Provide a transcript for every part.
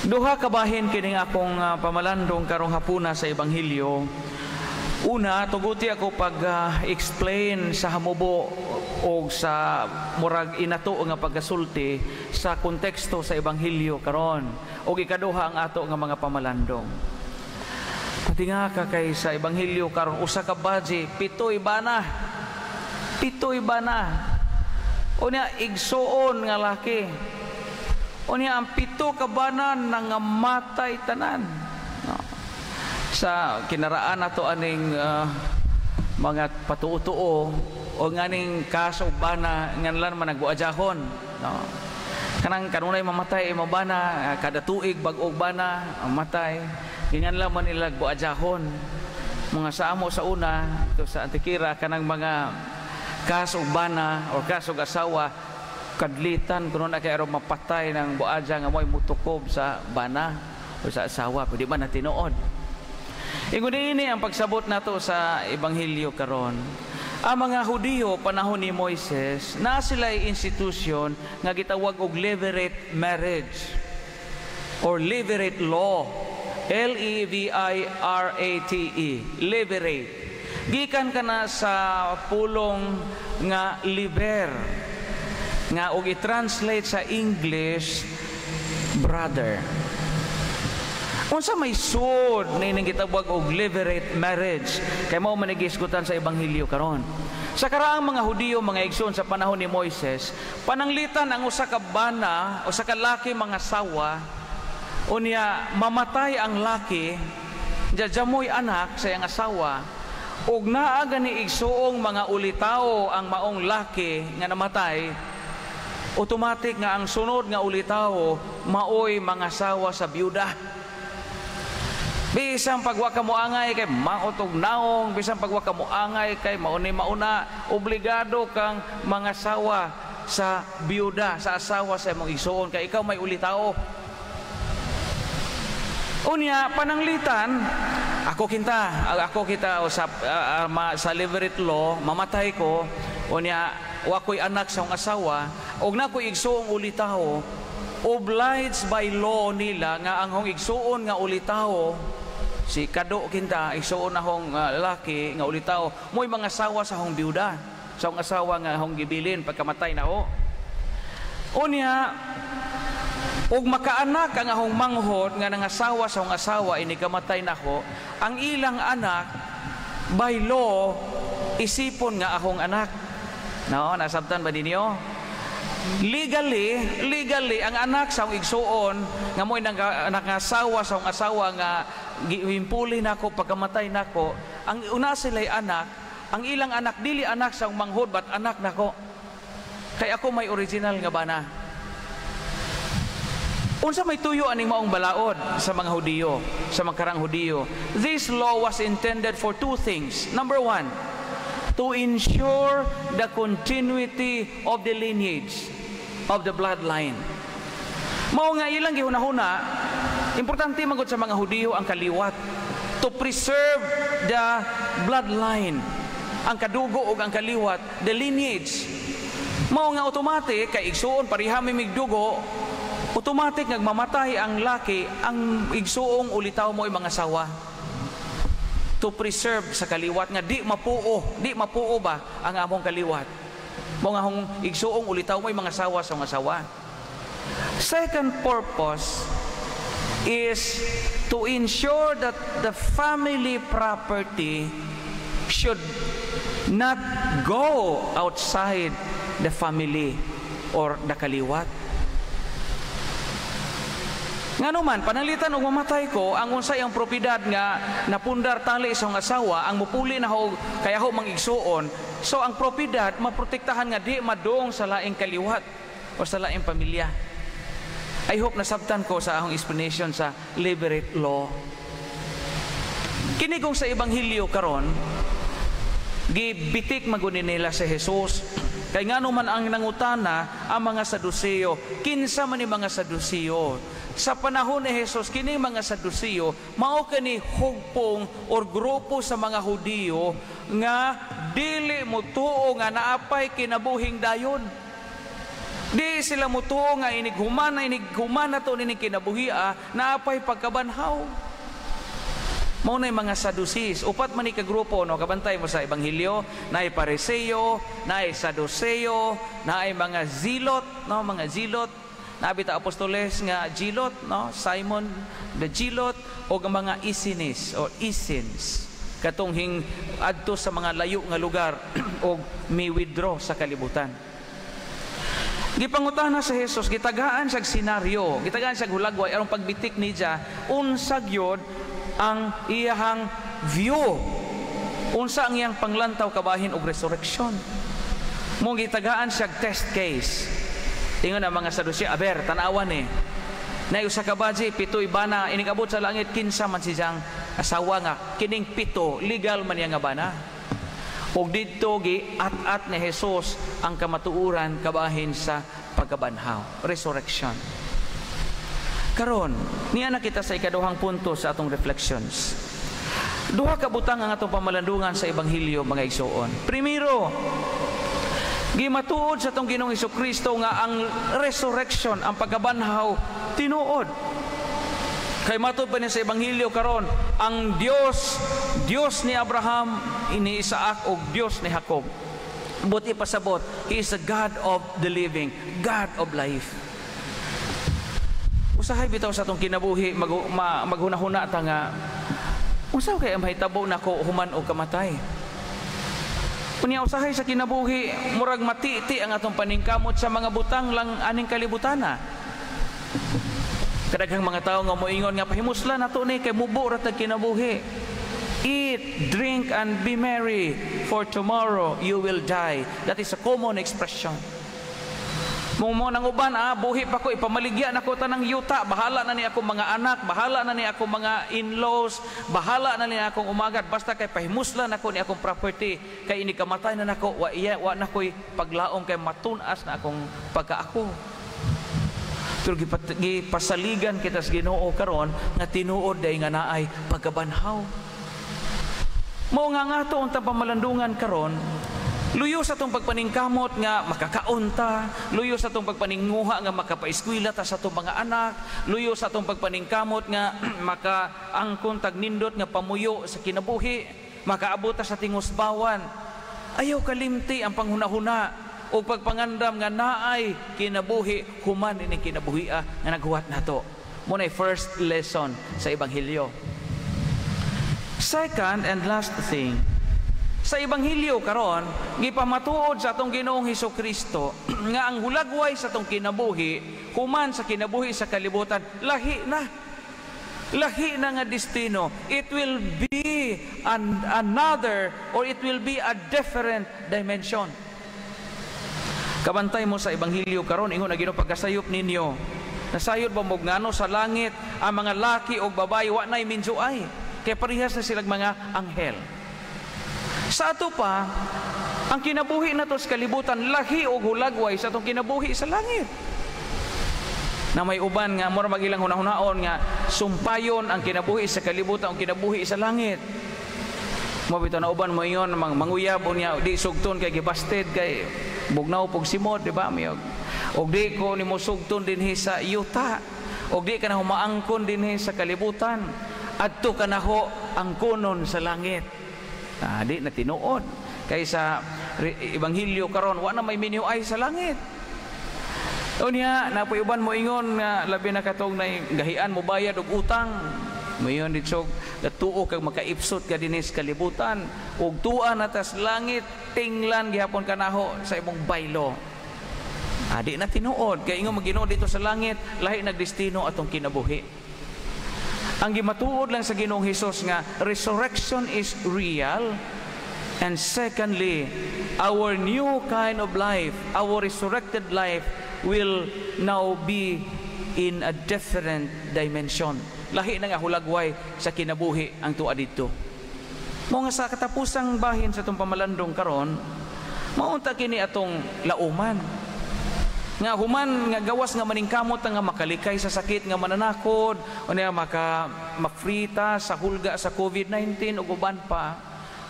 Duha ka bahin kining akong pamalandong karong hapuna sa Ebanghelyo. Una, tuguti ako pag explain sa hamubo o sa murag inato nga pagkasulti sa konteksto sa Ebanghelyo karon. Og ikaduha, ang ato nga mga pamalandong. Patinga ka kay sa Ebanghelyo karon, usa ka baji, pitoy bana. Pitoy bana. Unya igsuon nga laki. Unya ang pito ka bana nangamatay tanan. No. Sa kinaraan nato aning mga patuo-tuo o nganing kaso bana nganlan man nagbuadjahon, no? Kanang kanunay mamatay imong bana, kada tuig bag-og bana mamatay, ginganlan man nila buadjahon. Mga sa amo sa una to sa Antikira, kanang mga kaso bana o kaso asawa, kadlitan kuno na kay aron mapatay ng buadja nga mo'y mutukob sa bana o sa asawa, pwede ba na tinuod. Ingon ini ang pagsabot nato sa Ebanghelyo karon. Ang mga Hudiyo panahon ni Moises, na sila'y institusyon nga gitawag og levirate marriage or levirate law. L E V I R A T E, levirate. Gikan kana sa pulong nga liver nga og i-translate sa English, brother. Unsa may sud nining gitawag og levirate marriage kay mao man gisgutan sa Ebanghelyo karon? Sa karaang mga Hudiyo, mga igsoon, sa panahon ni Moises, pananglitan ang usa ka bana, usa ka laki mangasawa, unya mamatay ang laki, jajamoy anak sa iyang asawa, ug naa gani igsuong mga ulitawo ang maong laki nga namatay, automatic nga ang sunod nga ulitawo maoy mangasawa sa byuda. Bisan pagwa ka mo angay kay maotog naong, bisan pagwa ka mo angay kay mauni mauna, obligado kang mangasawa sa byuda, sa asawa sa imong igsuon kay ikaw may ulitawo. Unya pananglitan ako kinta, ako kita o sa levirate law, mamatay ko, unya wa ko'y anak sa akong asawa, og na ko'y igsuong ulitawo, obliged by law nila nga ang hong igsuon nga ulitawo, si kado kinta, igsuon na hong laki nga ulitawo, mo'y mangasawa sa hong byuda, sa hong asawa nga hong gibilin pagkamatay na ho. Unya ug makaanak ang ahong manghod nga nangasawa sa hong asawa ini kamatay nako, ang ilang anak by law isipon nga ahong anak. No, nasabtan ba ninyo? Legally, legally ang anak sa akong igsuon nga mo'y nangasawa sa akong asawa nga gihimpuli nako pagkamatay nako, ang una sila'y anak, ang ilang anak dili anak sa akong manghod but anak nako. Kay ako may original nga bana. Unsa may tuyo aning maong balaod sa mga Hudiyo, sa mga karang Hudiyo? This law was intended for two things. Number one, to ensure the continuity of the lineage of the bloodline. Mao nga ilang gihunahuna, importante magod sa mga Hudiyo ang kaliwat, to preserve the bloodline, ang kadugo ug ang kaliwat, the lineage. Mao nga automatic kay igsuon pareha mi migdugo, automatic nagmamatay ang laki, ang igsuong ulitaw mo ay mangasawa. To preserve sa kaliwat nga di mapuo, di mapuo ba ang among kaliwat. Mao nga hong igsuong ulitaw mo ay mangasawa sa mga. Second purpose is to ensure that the family property should not go outside the family or the kaliwat. Ngano man, pananglitan og mamatay ko, ang unsay ang propiedad nga napundar tali sa akong asawa, ang mupuli na ho, kaya ho mang igsuon, so ang propiedad maprotektahan nga di madung sa laing kaliwat o sa laing pamilya. I hope nasabtan ko sa akong explanation sa levirate law. Kini kung sa Ebanghelyo karon, gibitik maguni nila si Jesus. Kay ngano man ang nangutana ang mga Saduseo? Kinsa man ni mga Saduseo? Sa panahon ni Jesus, kini mga Saduseo mao kani hugpong or grupo sa mga Hudiyo nga dili motuo nga naapay kinabuhing dayon. Di sila mutuo nga inig human na to nining kinabuhia, naapay pagkabanhaw. Mao na mga Sadducees. Upat man ni ka grupo, no? Kabantay mo sa Ebanghelyo, naay Pariseo, naay Saduceo, naay mga Zealot, no? Mga Zealot, nabi ta apostoles nga Zealot, no? Simon the Zealot, o ang mga Essenes o Essenes katong hing adto sa mga layo nga lugar o mi withdraw sa kalibutan. Gipangutana sa Jesus, gitagaan siya senaryo, gitagaan siya hulagway aron pagbitik niya unsa gyud ang iyahang view, unsa ang iyang panglantaw kabahin og resurrection. Mo gitagaan siya test case. Ingon ang mga Saduceo, "Aber, tanawan ni. Na usa ka baji, pitoy bana, inig-abot sa langit, kinsa man siyang asawa nga kining pito legal man niya nga bana?" Og didto gi at-at ni Jesus ang kamatuoran kabahin sa pagkabanhaw, resurrection. Karon, niya na kita sa ikaduhang punto sa atong reflections. Duha ka butang ang atong pamalandungan sa ebanghelyo, mga igsuon. Primero, gimatuod sa atong Ginoong Kristo nga ang resurrection, ang pagkabanhaw, tinuod. Kay matod pa niya sa ebanghelyo karon, ang Dios, Dios ni Abraham, ni Isaac ug Dios ni Jacob. Buot ipasabot, He is the God of the living, God of life. Usahay bitaw sa atong kinabuhi maghunahuna ta nga unsa kay ang mahitabo nako human og kamatay. Unya usahay sa kinabuhi murag matiti ang atong paningkamot sa mga butang lang aning kalibutana. Kadaghang mga tao nga moingon nga pahimuslan nato ni kay mubo ra tag kinabuhi. "Eat, drink and be merry, for tomorrow you will die." That is a common expression. Mo nang uban, buhi pa ko, ipamaligya nako tanang yuta, bahala na ni akong mga anak, bahala na ni akong mga in-laws, bahala na ni akong umagad, basta kay pahimuslan nako ni akong property, kay ini kamatay na nako, wa iya, wa na ko'y paglaom kay matunas na akong pagkaako. Pero gipasaligan kita sa Ginoo karon nga tinuod day nga naay pagkabanhaw. Mao nga nga to ang pamalandungan karon. Luyo sa atong pagpaningkamot nga makakaon ta, luyo sa atong pagpaninguha nga makapaeskwela ta sa atong mga anak, luyo sa atong pagpaningkamot nga makaangkon tag nindot nga pamuyo sa kinabuhi, makaabot ta sa tingusbawan. Ayaw kalimti ang panghunahuna o pagpangandam nga naay kinabuhi human ining kinabuhia nga naghuwat nato. Mao first lesson sa ebanghelyo. Second and last thing, sa ebanghelyo karon, gipamatuod sa atong Ginoong Hesus Kristo nga ang hulagway sa atong kinabuhi human sa kinabuhi sa kalibutan lahi na. Lahi na nga destino. It will be another or it will be a different dimension. Kabantay mo sa ebanghelyo karon, ingon ang Ginoo, "Pagkasayop ninyo, nasayod ba mo ngano sa langit ang mga laki o babae wa nay minjuay kay parehas na silang mga anghel?" Sa ato pa, ang kinabuhi nato sa kalibutan lahi og hulagway sa atong kinabuhi sa langit. Na may uban nga mura magilang hunahunaon nga sumpayon ang kinabuhi sa kalibutan o kinabuhi sa langit. Mo bitaw na uban mo ingon manguyab unya di sugton kay gibasted kay bugnaw pog simod, di ba, miyog. Og di ko nimo sugton dinhi sa yuta. Og di ka na humaangkon dinhi sa kalibutan. Adto ka na ho angkonon sa langit. Ah, di na tinuod. Kay sa ebanghelyo karon wa na may minyo-ay sa langit. Unya, napoy uban mo ingon nga labi na katong nay gahian mo bayad og utang. Mayon dito tuo kag makaipsot ka dinhi sa kalibutan ug tua na tas langit, tinglan gihapon kanaho sa imong baylo. Adi na tinuod kay ingon Ginoo dito sa langit lahi nagdestino atong kinabuhi. Ang gimatuod lang sa Ginoong Hesus nga resurrection is real, and secondly, our new kind of life, our resurrected life will now be in a different dimension. Lahi na nga hulagway sa kinabuhi ang tuwa dito. Mao nga sa katapusang bahin sa atong pamalandong karon, maunta kini atong lauman. Nga human nga gawas nga maningkamot nga makalikay sa sakit nga mananakod, o niya maka mafrita sa hulga sa COVID-19 ug uban pa,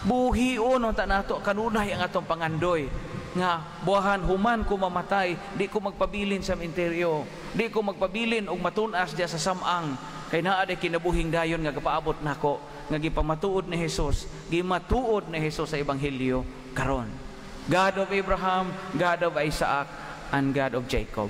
buhion unta nato kanunay ang atong pangandoy. nga buhahan human ko mamatay, di ko magpabilin sa sementeryo, di ko magpabilin og matun-as diya sa samang, kay naa day kinabuhing dayon nga gapaabot nako, nga gipamatuod ni Jesus, gimatuod ni Jesus sa ebanghelyo karon. God of Abraham, God of Isaac, and God of Jacob.